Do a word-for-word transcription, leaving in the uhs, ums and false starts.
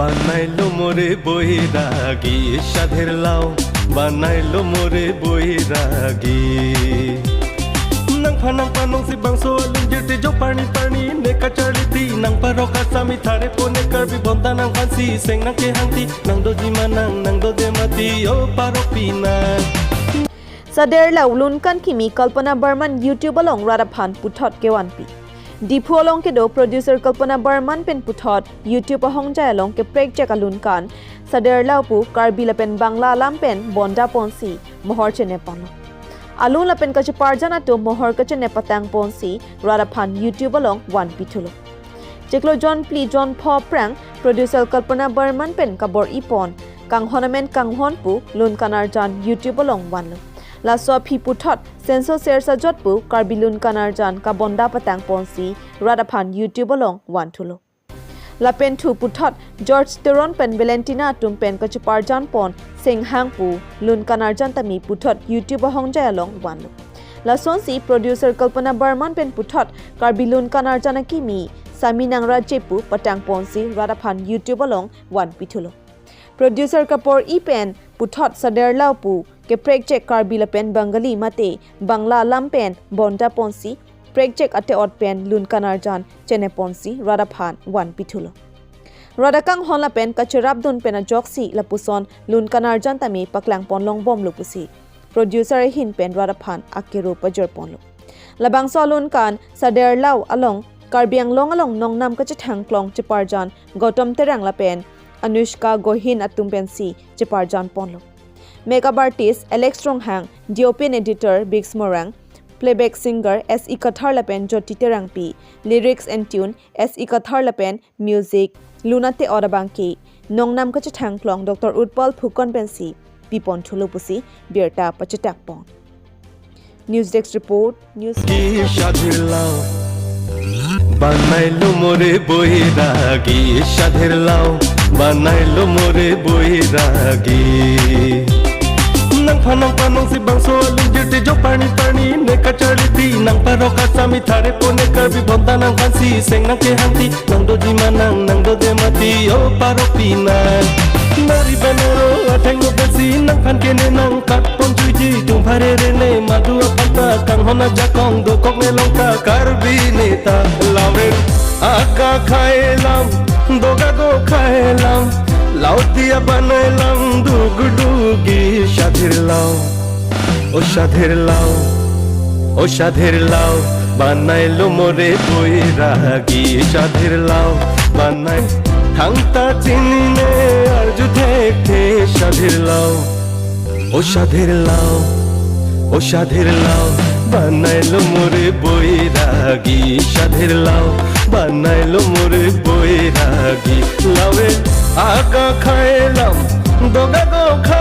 Banailo more boiragi, Shadher Lao. Banailo more boiragi. Nangphan nangpanong si bangso alingjir te jo parni parni ne kacharli ti, nang parok asami thare pone Karbi bonta nangphan si seng nangkehang ti, nang doji manang, nang dode mati, o parok pinang. Shadher Lao lun kan kimi Kalpana Barman YouTube along rat aphan puthot kevanpi. Diphu along kedo producer Kalpana Barman pen puthot YouTube ahongjai along keprekjak alun kan Shadher Lao pu Karbi lapen Bangla alam pen bonda ponsi mohor chenep ponlo. Alun lapen kacheparjan atum mohor kachenep patang ponsi rat aphan YouTube along vanpi thulo. Chiklo jon phli jon pho aphrang producer Kalpana Barman pen kabor-i pon kanghon amen kanghon pu lun kan arjan YouTube along vanlo. Laso aphi puthot Senso Sersajot pu Karbi lun kan arjan kabonda patang ponsi rat aphan YouTube along van thulo. Lapen thu puthot George Teron pen Valentina atum pen kacheparjan pon senghang pu lun kan arjan tame puthot YouTube ahongjai along vanlo. Lasonsi producer Kalpana Barman pen puthot Karbi lun kan arjan akimi Sami Nangra Jepu patang ponsi rat aphan YouTube along vanpi thulo. Producer kabor-i pen puthot Shadher Lao pu keprekjak Karbi lapen Bengali mate Bangla alam pen bonda ponsi prekjak ate-ot pen lun kan arjan chenep ponsi rat aphan vanpi thulo. Rat akanghon lapen kacherapdun pen ajoksi lapuson lun kan arjan tame paklang pon longbomlo pusi producer ahin pen rat aphan akero pajor ponlo. Labangso alun kan Shadher Lao along Karbi Anglong along nongnam kachethang klong cheparjan Gautam Terang lapen Anushka Gohin atum pensi cheparjan ponlo. Makeup artist Alex Ronghang, D O P and editor Biggs Morang, playback singer S E Kathar lapen Jyoti Terangpi, lyrics and tune S E Kathar lapen music lun ate-ot abangke nongnam kachethang klong Doctor Utpal Phukan pensi pipon thulo pusi birta pachetak pon. News Desk Report, News Desk. Ki Shadher Lao. Banailo more boiragi, Shadher Lao. Banailo more boiragi. Nangphan nangpanong si bangso alingjir te jo parni parni ne kacharli ti, nang parok asami thare pone Karbi bonta nangphan si seng nangkehang ti, nang doji manang, nang dode mati, o parok pinang. Nari benero atheng no besi nangphan kene nang kat pon chuji tum phare rene madu apanta kanghon ajakong dokok ne longta Karbi neta. Lawen aka khailam, doga go khailam, Lao dia banailam dugdugi Shadher Lao. O Shadher Lao, o Shadher Lao, banailo more boiragi Shadher Lao, banai thangta chinine arju thekthe Shadher Lao. O Shadher Lao, o Shadher Lao, banailo more boiragi Shadher Lao, banailo more boiragi. Lawen aka khailam, doga go khailam,